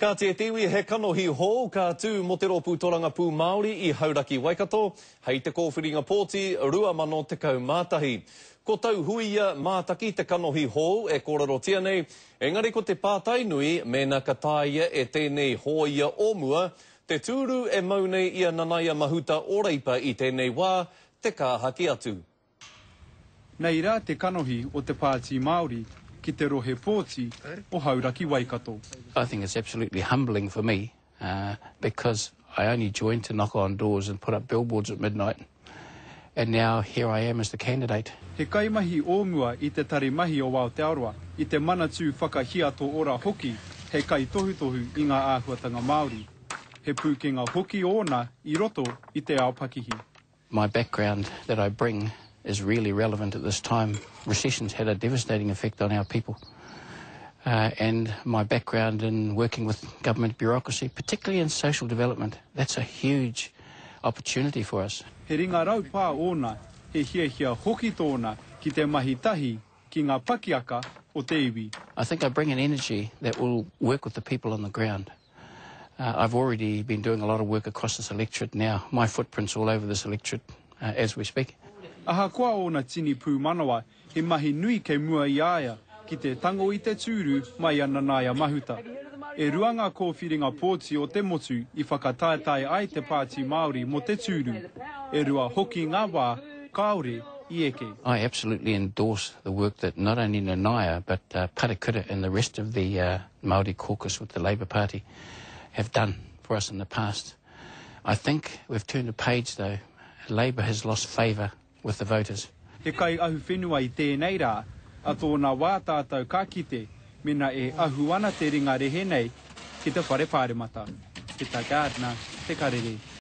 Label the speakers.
Speaker 1: Kāti e te iwi, he kanohi hou ka tū mō te Rōpū Torangapū Māori i Hauraki Waikato hei te kōwhiringa pōti 2011. Ko Tauhuia Mātaki te kanohi hou e kōrerotia nei, engari ko te pātai nui mēnā ka taea e tēnei hōia o mua te tūru e mau nei i a Nanaia Mahuta o Reipa i tēnei wā te kāhaki atu.
Speaker 2: Nei rā te kanohi o te Pāti Māori ki te rohe pōti o Hauraki-Waikato.
Speaker 3: I think it's absolutely humbling for me because I only joined to knock on doors and put up billboards at midnight and now here I am as the candidate.
Speaker 2: He kaimahi o mua i te Tari Mahi o Aotearoa, i te Manatū Whakahiato Ora hoki hei kaitohutohu i ngā āhuatanga Māori. He pūkenga hoki ōna i roto i te ao pakihi.
Speaker 3: My background that I bring is really relevant at this time. Recession's had a devastating effect on our people. Uh, and my background in working with government bureaucracy, particularly in social development, that's a huge opportunity for us.
Speaker 2: He ringa raupā ōna, he hiahia hoki tōna ki te mahi tahi ki ngā pakiaka o te iwi.
Speaker 3: I think I bring an energy that will work with the people on the ground. Uh, I've already been doing a lot of work across this electorate now. My footprint's all over this electorate uh, as we speak.
Speaker 2: Ahakoa ōna tini pūmanawa, he mahi nui kei mua i a ia ki te tango i te tūru mai a Nanaia Mahuta. E rua ngā kōwhiringa pōti o te motu i whakataetae ai te Pāti Māori mō te tūru. E rua hoki ngā wā kāore i eke.
Speaker 3: I absolutely endorse the work that not only Nanaia but uh, Parakura and the rest of the uh, Māori caucus with the Labour Party have done for us in the past. I think we've turned a page though. Labour has lost favour with the voters.
Speaker 2: He kai ahuwhenua i tēnei rā, a tōna wā tātou ka kite mena e ahu ana te ringa rehe nei ki te whare pāremata. Pita Gardiner, Te Karere.